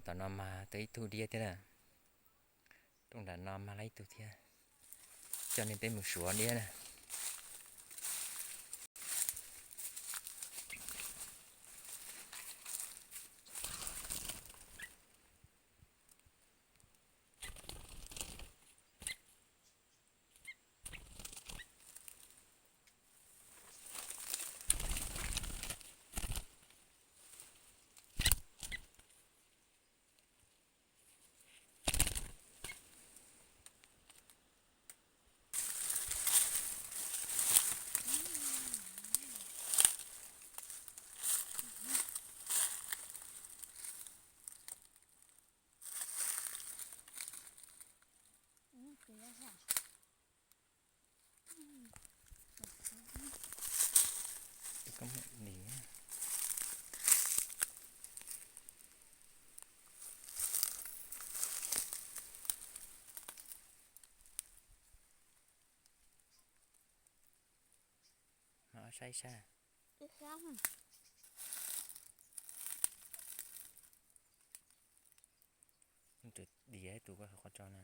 Tom no mas tau ib tug diab thiab na. Rooj nram no mas tau ib tug thiab. Coj nej peb mus suav diab na. Mas ob sab ib sab. Tus diam tus koj qhov tso na.